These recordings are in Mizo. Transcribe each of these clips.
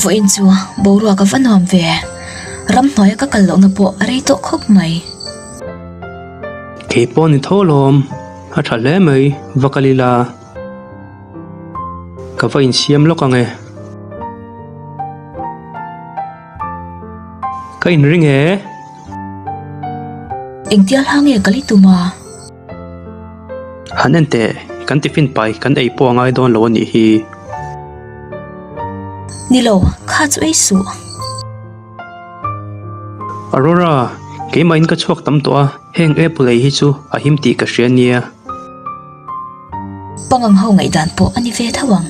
Vawiin chu boruak a va nuam ve. Ramhnuaia ka kal lohna pawh a rei tawh khawp mai. Kei pawh ni tho lawm, a tha hle mai, va kal ila. Ka va insiam lawk ang e. Ka inring e. Engtia hla nge kal i tum a? Han en teh, kan tiffin pai kan ei pawh a ngai dawn lo a nih hi. Ni lo, kha chu ei suh. Aurora, keimahin ka chhuak tam tawh a, heng apple ei hi chu a him tih ka hria nia. Pangang ho ngaihdan pawh a ni ve tho ang.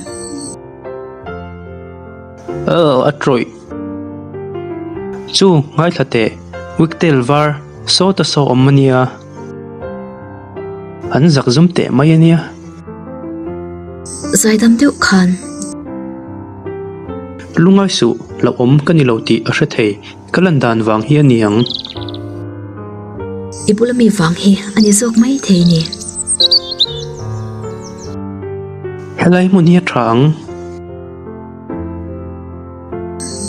Aw, a trawih. Chu, ngaithla teh, wigtail var sawta saw awm a nia. An zak zum teh mai a nia. Zaidam deuh khan. Lungai suh, hlauhawm ka ni lo tih a hre thei. Ka lan dan vang hi a ni ang. I bula mi vang hi a ni zawk mai thei ni. Helai hmun hi a tha ang.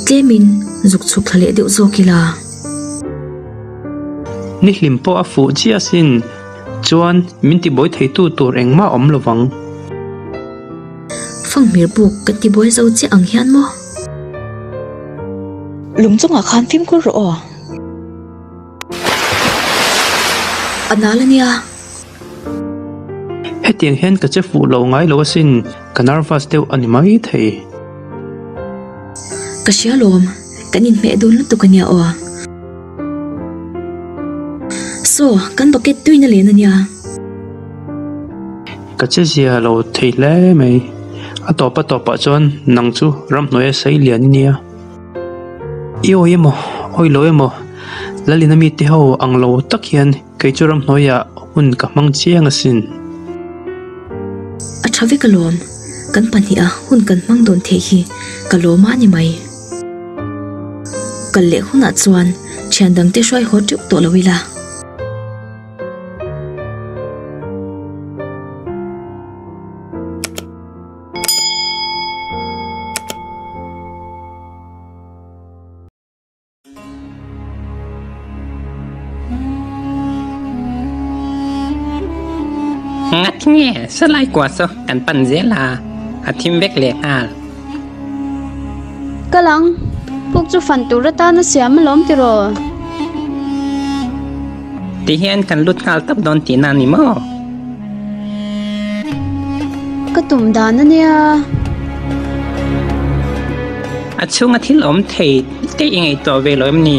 Tlemin zuk chhuk thla leh deuh zawk ila. Ni hlim pawh a fuh chiah asin. Chuan min tibuai theitu tur engmah awm lovang. Fanghmir buk kan tibuai zo chiah ang hian maw? Lung chungah khan fimkhur rawh aw. A nal a nia. Hetiang hian ka che fuh lo ngai lo asin, ka nervous deuh a ni mai thei. Ka hria lawm, kan inhmeh dawn lutuk a nia aw. Saw, kan bucket tuina len a nia. Ka che zia lo thei hle mai. A tawp a tawpah chuan nang chu ramhnuaia sei lian i nia. I awi emaw, awi lo emaw, Lalina mite ho ang lo tak hian kei chu ramhnuaiah hun ka hmang chiang asin. A tha vek alawm, kan pahniha hun kan hmang dawn theih hi ka lawm a ni mai. Kal leh hunah chuan thian dangte hruai haw teuh tawh lo ila. Ngat nge salai kua saw kan pan zel a, a thim vek leh nghal. Kal ang, puk chu fan tur atan a siam alawm tiraw? Ti hian kan lut nghal tawp dawn tihna a ni maw? Ka tum dan a nia. A chhunga thil awm thei te i ngaihtuah ve lo em ni?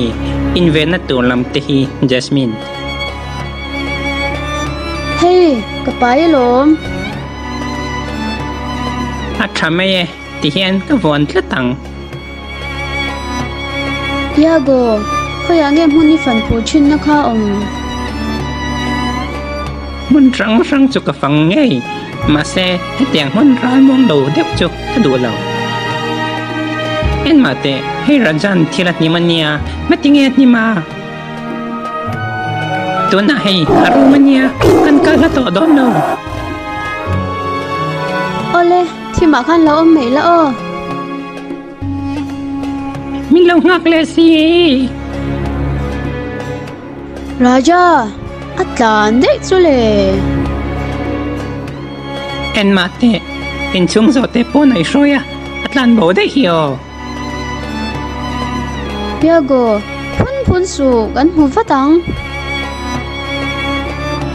Invenna tur lam te hi Jasmine. Hei, ka pai alawm. A tha mai e, ti hian ka vuan tlat ang. Iago, khawiah nge hmun i fan phur thinna kha awm? Hmun hrang hrang chu ka fang ngei, mahse hetiang hmun ralmuang lo deuh chu ka duh lo. Enmah teh, hei Rajan thil a hnim a nia, ngatinge a hnim a? Tunah hei a room a nia, kan kal hla tawh dawn lo. Awle, thimah khan lo awm mai la aw. Min lo nghak leh si. Raja, a tlan daih chu le. Enmah teh, inchhung zawh te pawn a i hruai a, a tlan bo daih hi aw. Tiago, phun phun suh, kan hmu vat ang.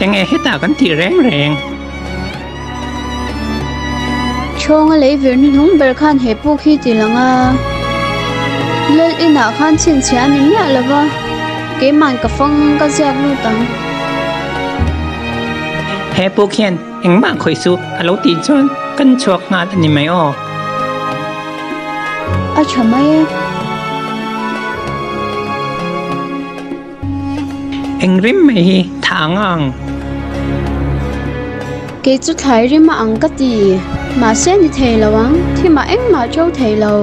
Enge hetah kan tih reng reng? Chhawnga lei vir hnuhnung ber khan he puk hi ti lang a. Lal inah khan chhinchhiah a ni miah lo va, keiman ka fang ka ziak lut ang. He puk hian engmah khawih suh a lo tih chuan kan chhuak nghal a ni mai aw. A tha mai e. Eng rim mai hi tha ang ang. Kei chu thlai rim a ang ka ti. Mahse ni thei lo ang, thimah engmah to thei lo.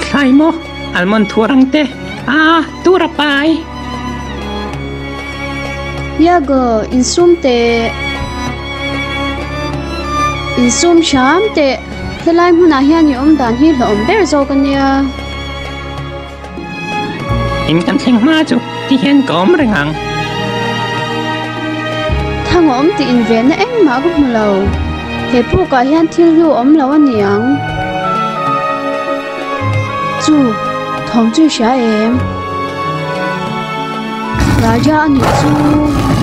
Thlai maw, almond thur ang te, aa tur a pai. Iago, insum teh. Insum hram teh. Helai hmunah hian i awm dan hi hlauhawm ber zawk a nia. In kan thleng hma chu ti hian ka awm reng ang. Thang a awm tih invenna engmah ka hmu lo. He pukah hian thil hlu a awm lo a ni ang. Chu, thawm chu i hria em? Raja a nih chu,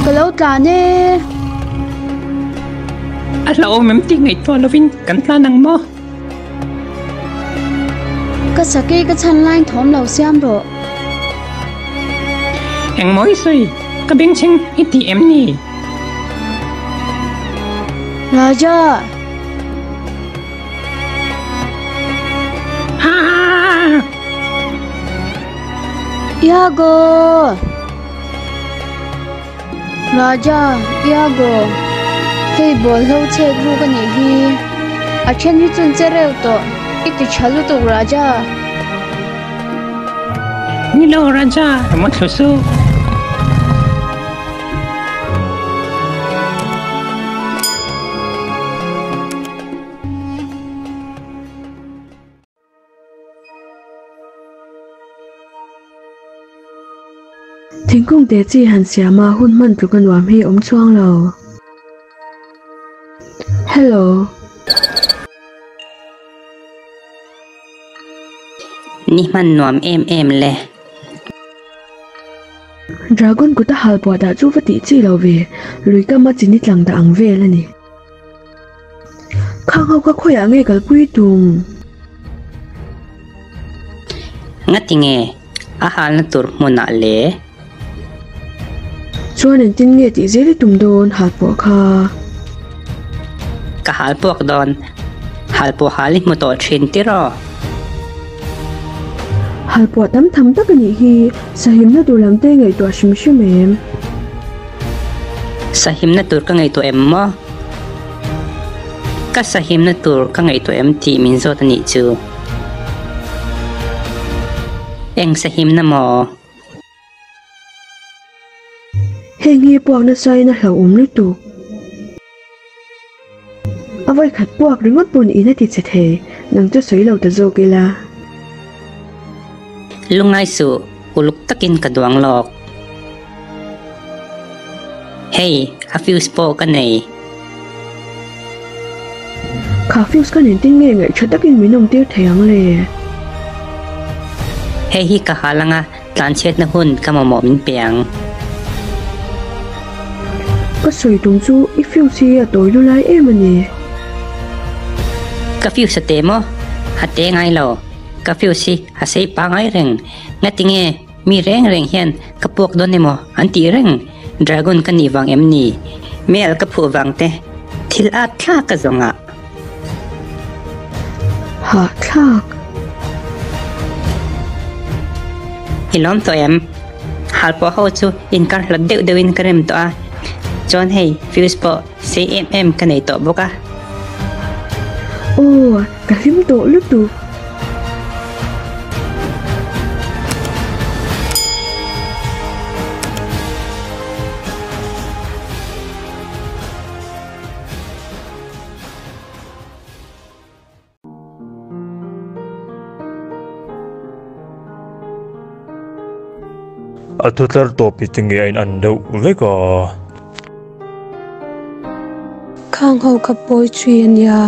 ka lo tlan e. A hlauhawm em tih ngaihtuah lovin kan tlan ang maw? Ka sakei ka chhan laiin thawm lo siam rawh. Engmaw i sawi? Ka bengchheng i ti em ni? Raja! Haa! Iago! Raja, Iago, hei bawlhlo chhek ruk a nih hi. A then hi chun che reuh tawh, i ti tha lutuk Raja. Ni lo Raja, emaw thlu suh. Thingkung te chi han siam a hun hman tluk a nuam hi awm chuang lo. Hello. Ni hman nuam em em le. Dragon kut a hal puah dah chu va tih chi lo ve, lui kam a chini tlang dah ang vel a ni. Khang ho kha khawiah nge kalpui tum? Ngati nge a halna tur hmunah le? Chuan engtin nge tih zel i tum dawn halpuah kha? Ka halpuak dawn. Halpuah hal i hmu tawh thin tiraw? Halpuah tam tham tak a nih hi, sahimna tur lam te ngaihtuah hrim hrim em? Sahimna tur ka ngaihtuah em maw? Ka sahimna tur ka ngaihtuah em tih min zawt a nih chu. Eng sahimna maw? Heng hi puak nasa in a hlauhawm lutuk. A vawikhat puak ringawt pawn in a ti che thei, nang chu sawi lo ta zawk ila. Lungngai suh, uluk takin ka duang lawk. Hei, a fuse pawh ka nei. Kha fuse khan engtin nge ngaih tha takin min awm tir thei ang le? Hei hi ka hal anga tlanchhiatna hun ka mamawh min pe ang. Ka sawi tum chu i fuse hi a tawi lu lai em a ni. Ka fuse a te maw? A te ngai lo. Ka fuse hi a sei pangai reng. Ngatinge? Mi reng reng hian ka puak dawn emaw an tih reng, dragon ka nih vang em ni? Mel ka phuh vang te, thil at thlak ka zawng ah. Hah thlak. I lawm tawh em? Halpuah ho chu inkar hlat deuh deuh in ka rem tawh a, chuan hei fuse pawh sei em em ka nei tawh bawk a. Aw, ka hlim tawh lutuk. A thutlar tawp hi tinge a in an deuh vek a. Khang ho kha poetry a nia.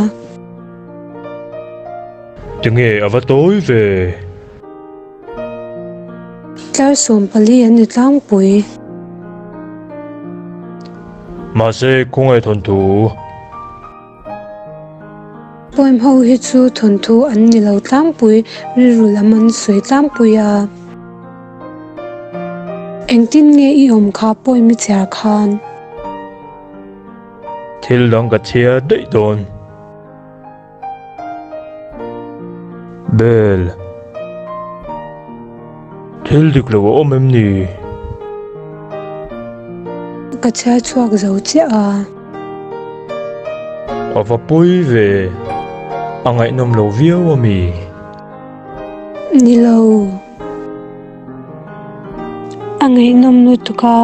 Tinge a va tawi ve. Tlar 14 an ni tlangpui. Mahse khawngaih thawnthu. Poem ho hi chu thawnthu an ni lo tlangpui, rilru lam an sawi tlangpui a. Engtin nge i awm kha poem i chhiar khan? Thil dang ka chhiar daih dawn. Bell. Thil dik lo a awm em ni? Ka chhiar chhuak zo chiah a. A va pawi ve. A ngaihnawm lo viau a mi? Ni lo. A ngaihnawm lutuk a.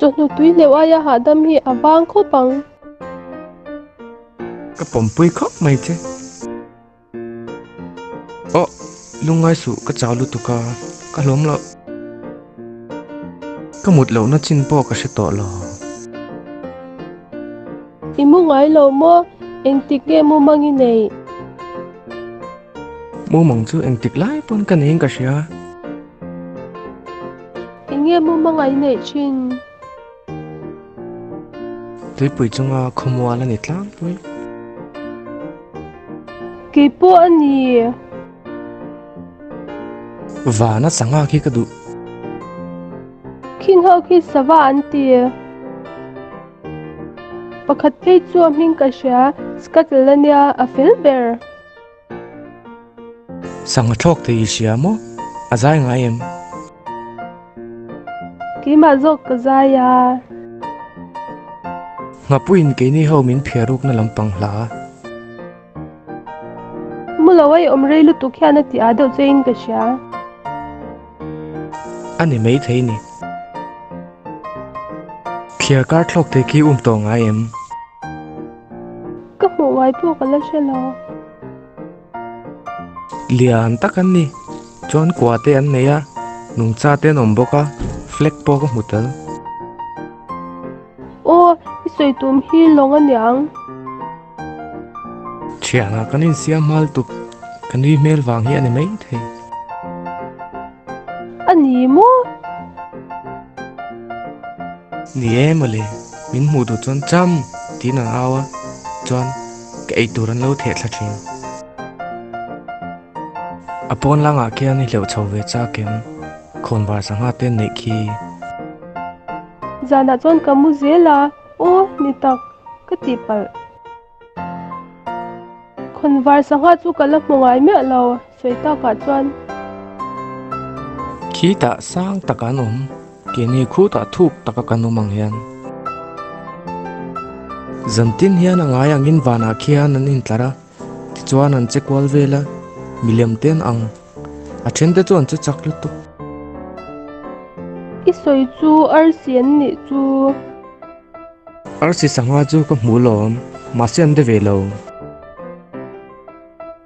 Chawhnu tui hleuh aia hahdam hi a vang khawp ang. Ka pawmpui khawp mai che. Aw, lungngai suh ka chau lutuk a, ka hlawm loh. Ka mut lohna chin pawh ka hre tawh lo. I mu ngai lo maw? Engtik nge mumang i neih? Mumang chu engtik lai pawn ka neiin ka hria. Enge mumang a i neih thin? Tuipui chunga khawmual a ni tlangpui. Kei pawh a ni. Vana sangha khi ka duh. Khing ho khi sava an ti. Pakhat phei chu a hming ka hria, Scuttle a nia, a fel ber. Sangha thlawk thei i hria maw? A zai ngai em? Keimah zawk ka zai a. Nghapuiin keini ho min phiar rukna lampang hla. Mu lo a i awm rei lutuk hian a ti ah deuh che in ka hria. A ni mai thei ni. Thliar kar thlawk thei khi um tawh ngai em? Ka hmuh ngai pawh ka la hre lo. Lian tak an ni. Chuan kua te an nei a, nungcha te an awm bawk a, flag pawh ka hmu tel. Aw, i sawi tum hi lawng a niang. Thianah kan insiam hmal tuk, ka nui hmel vang hi a ni mai thei. A ni maw? Ni e mawle, min hmuh duh chuan cham tiin an au a, chuan ka ei tur an lo theh thla thin. A pawn langah khian i hleuh chho ve chak em? Khawnvar sangha te an neih khi. Zanah chuan ka mu zel a, aw ni tak, ka tihpalh. Khawnvar sangha chu ka la hmu ngai miah lo, sawi takah chuan. Khitah sang tak an awm, keini khutah thuk taka kan awm ang hian. Zantin hian a ngai angin vanah khian an intlar a, tichuan an che kual vel a, milem te an ang. A thente chu an che chak lutuk. I sawi chu arsi an nih chu. Arsi sangha chu ka hmu lawm, mahse an de ve lo.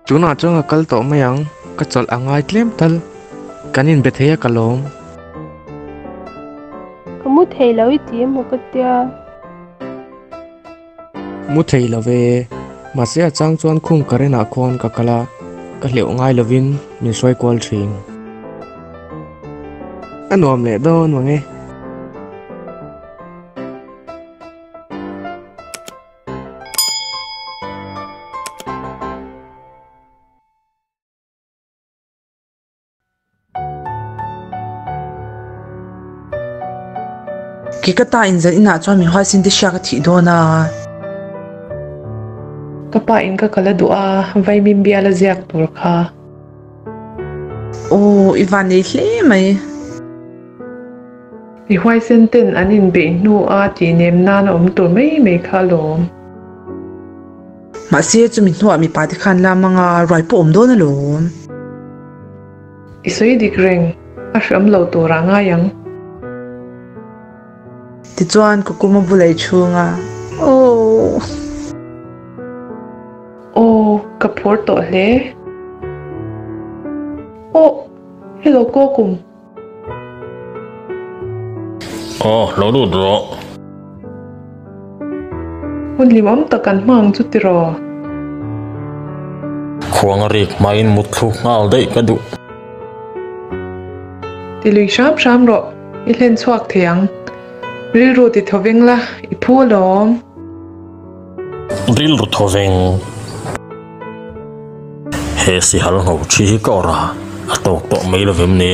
Tunah chuan ka kal tawh mai ang, ka chawlh a ngai tlem tal. Kan inbe thei a ka lawm. Ka mu thei lo i ti emaw ka tia. Mu thei lo ve, mahse a chang chuan khum current ah khuan ka kal a, ka hleuh ngai lovin min hruai kual thin. A nuam leh dawn mang e. Ke ka ta in zan inah chuan min huaisin te hria ka thih dawn a. Ka pa in ka kal a duh a, vaimim bial a ziak tur kha. Aw, i van nei hle mai. Mi huaisen ten an inbeih hnu a tih nem nan a awm tur mai mai kha alawm. Mahse chumi hnuah mipa te khan la mang a, ruai pawh awm dawn alawm. I sawi dik reng, a hreawm lo tur ah ngai ang. Tichuan ka kum a bulei chhung a, Aww. Aw, ka phur tawh hle. Aw, hello Kokum. Aw, lo lut rawh. Hun hlimawm tak an hma ang chu tiraw? Khuang a rik hmain mutthluk nghal daih ka duh. Ti lui hram hram rawh, i hlen chhuak thei ang. Rilru ti thaw veng la, i phu alawm. Rilru thaw veng. He sihal ngho thi hi ka awrh a, a tawk tawh mai lo vem ni?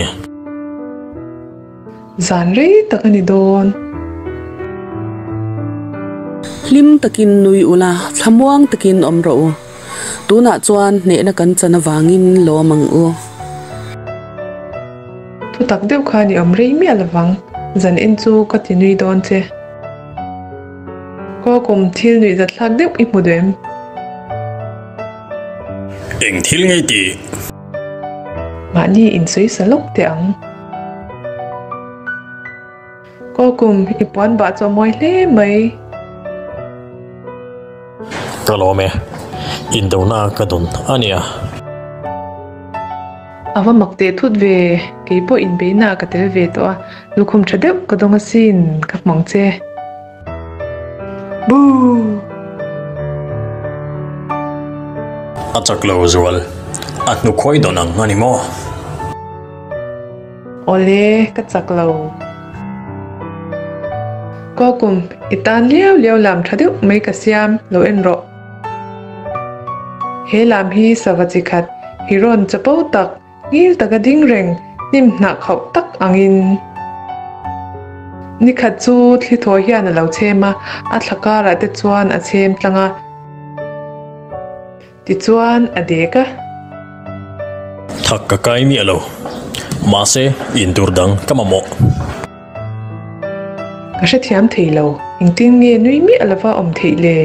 Zan rei tak a ni dawn. Hlim takin nui ula, thlamuang takin awm rawh u. Tunah chuan hnehna kan chan avangin lawm ang u. Thutak deuh khan i awm rei miah lovang, zan en chu ka ti nui dawn che. Kaw kum thil nuih zat thlak deuh i hmu duh em? Eng thil ngei tih? Mahni insawi sa lawk teh ang. Kaw Kawkum, i puan bah chu a mawi hle mai. Ka lawm e, indona ka dawn a nia. A va mak teh thut ve, kei pawh inbeihna ah ka tel ve tawh a, lukhum tha deuh ka dawng asin, ka hmang che. Boo! A chak lo zual, a hnukhawi dawn ang a ni maw? Awle, ka chak lo. Kawkum, i tan liau liau lam tha deuh mai ka siam, lo en rawh. He lam hi sava chi khat, hi rawn chapo tak, ngil taka ding reng, hnim hnah khauh tak angin. Ni khat chu thli thaw hian a lo chhem a, a thla karah te chuan a chhem tlang a. Tichuan a dek a. Thak ka kai miah lo. Mahse, intur dang ka mamawh. Ka hrethiam thei lo. Engtin nge nui miah lova awm theih le?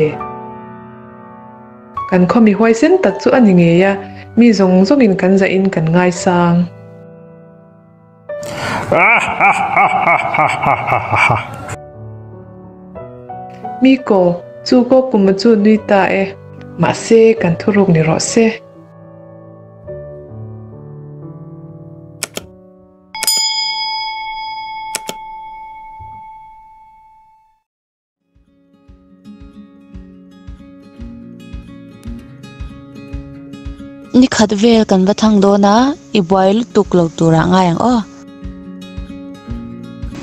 Kan khaw mi huaisen tak chu a ni ngei a, mi zawng zawngin kan zahin kan ngaisang. Miko, chu ko kuma chu nui ta e. Mahse, kan thuruk ni rawh se. Ni khat vel kan va thang dawn a, i buai lutuk lo turah ngai ang aw.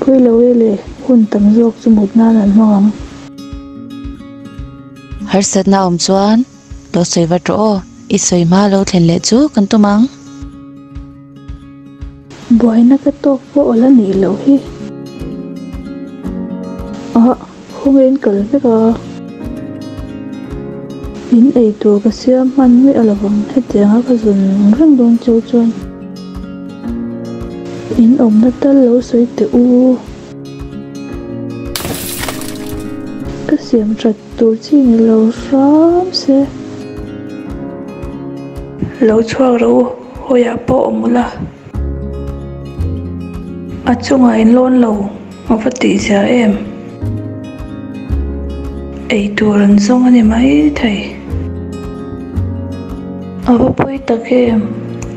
Pawi lo e le, hun tam zawk chu mut nan an hmang ang. Harsatna awm chuan lo sawi vat rawh aw, i sawi hma lo thlen leh chu kan tum ang. Buaina ka tawk pawh awl a nih loh hi. Ah, khawngaih in kal vek a. In ei tur ka siam hman miah lovang hetianga ka zun reng dawn cheu chuan. In awmna tal lo sawi teh u. Ka siam that tur chi ni lo hram se. Lo chhuak rawh u. Hawiah pawh awm ula, a chungah in lawn lo a va tihzia em? Ei tur an zawng a ni mai thei. A va pawi tak em?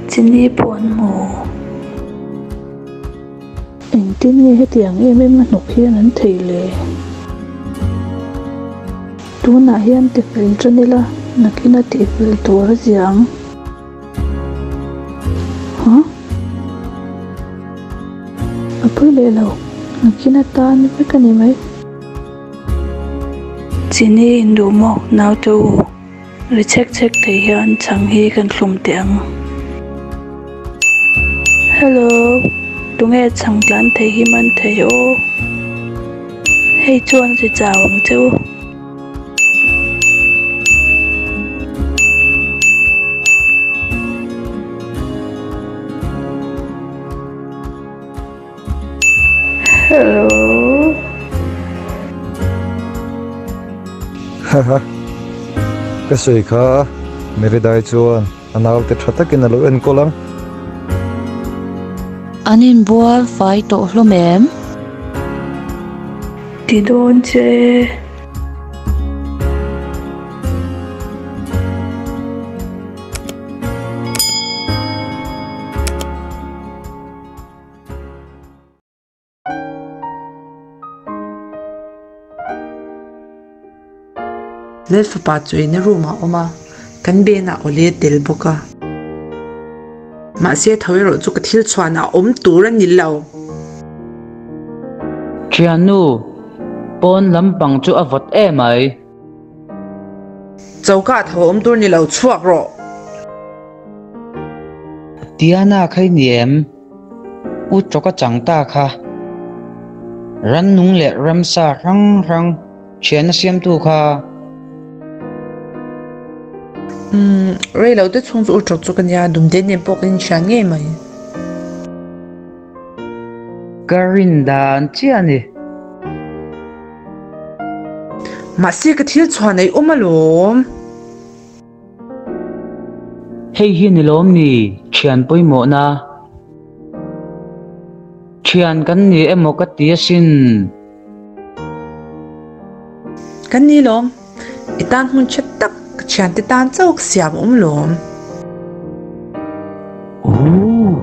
Chini pawh an hmu. Engtin nge hetiang em em a hnawk hian an thei le? Tunah hian tifel tan ila, nakin a tihfel tur a zia ang. Huh? A pui leh lo, nakin atan vek a ni mai. Chini induh maw naute u, ri chhek chhek thei hian chhang hi kan hlum teh ang. Hello, tunge chhang tlan thei hi man thei aw? Hei chuan ri chau ang che u. Hello. Haha. Ka sawi kha Meridai chuan a naute tha takin a lo enkawl ang. An inbual fai tawh hlawm em? Ti dawn che. Lalfapa chu ina room ah a awm a, kan ben ah awle tel bawk a. Mahse tho erawh chu ka thil chhuan a awm tur a ni lo. Thiannu, pawn lampang chu a vawt em ai. Choka tho awm tur ni lo chhuak rawh. Tiana kha i ni em? U tawka chang ta kha. Rannung leh ramsa hrang hrang thianna siamtu kha. Umm, rei lo te chhung chu u tawk chu ka nia, dumte nen pawh ka inthian ngei mai. Ka rin dan chiah a ni. Mahse ka thil chhuah nei awm alawm. Hei hi ni lawm ni thian pawimawhna? Thian kan ni emaw ka ti asin. Kan ni lawm. I tan hmun tha tak ka thiante tan chauh ka siam awm lawm. Ooh.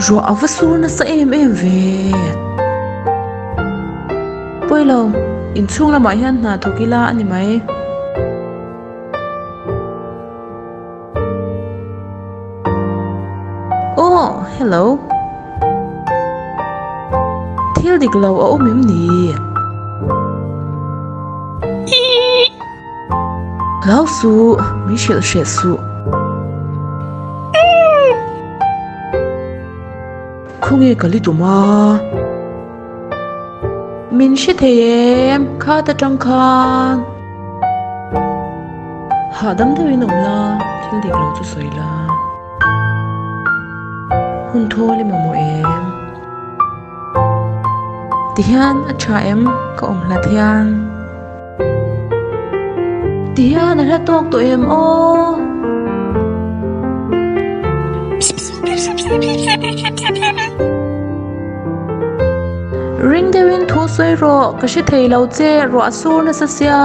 Ruah a va sur nasa em em ve. Pawilo, inchhung lamah hian hna thawk ila a ni mai. Aw, hello. Thil dik lo a awm em ni? Hlau suh, min hrilh hreh suh. Khawnge ka li tum a? Min hre thei em? Khat atang khan. Hahdam deuhin awm la, thil dik lo chu sawi la. Hun thawl i mamawh em? Tihian a tha em? Ka awm hlat hian. Tihian a hla tawk tawh em aw? Ring deuhin thu sawi rawh, ka hre thei lo che, ruah sur nasa sia.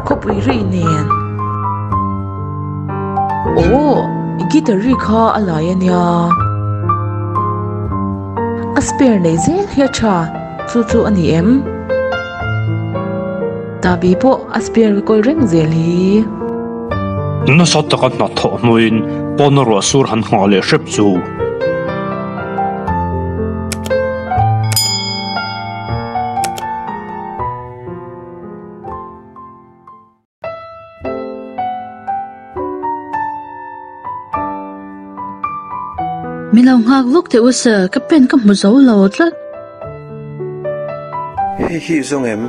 Khawpui ri nen. Aw, i guitar ri kha a lai a nia. A spare nei zel hi a tha, chu chu a ni em? Tabi pawh a spare ka kawl reng zel hi. Nasa taka hnathawh hnuin pawna ruah sur han nghah leh hrep chu. Min lo nghak vawk teh u sir, ka pen ka hmu zo lo tlat. Hei hi zawng em?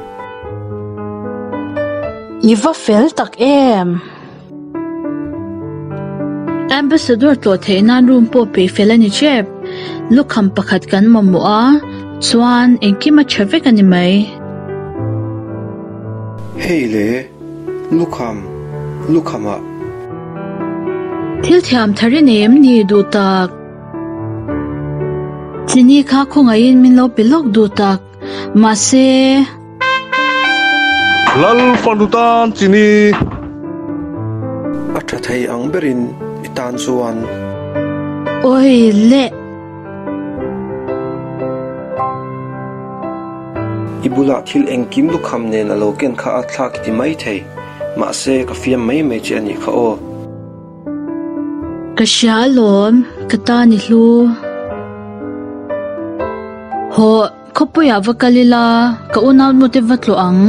I va fel tak em? Ambassador tlawh theih nan room pawh peih fel a ni tep. Lukham pakhat kan mamawh a, chuan engkim a tha vek a ni mai. Hei le, lukham, lukham ah. Thil thiam thar i nei em ni duh tak? Chini kha khawngaihin min lo pe lawk duh tak. Mahse. Lal fanu tan chini. A tha thei ang berin i tan chuan. Awi le. I bulah thil engkim lukham nen a lo ken kha a thlak i ti mai thei. Mahse, ka fiam mai mai che a nih kha aw. Ka hria alawm, ka tan i hlu. Hawh, khawpuiah va kal ila, ka unau nute va tlawh ang.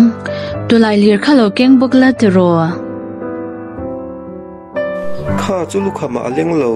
Tulai lir kha lo keng bawk la tiraw? Kha chu lukham ah a leng lo.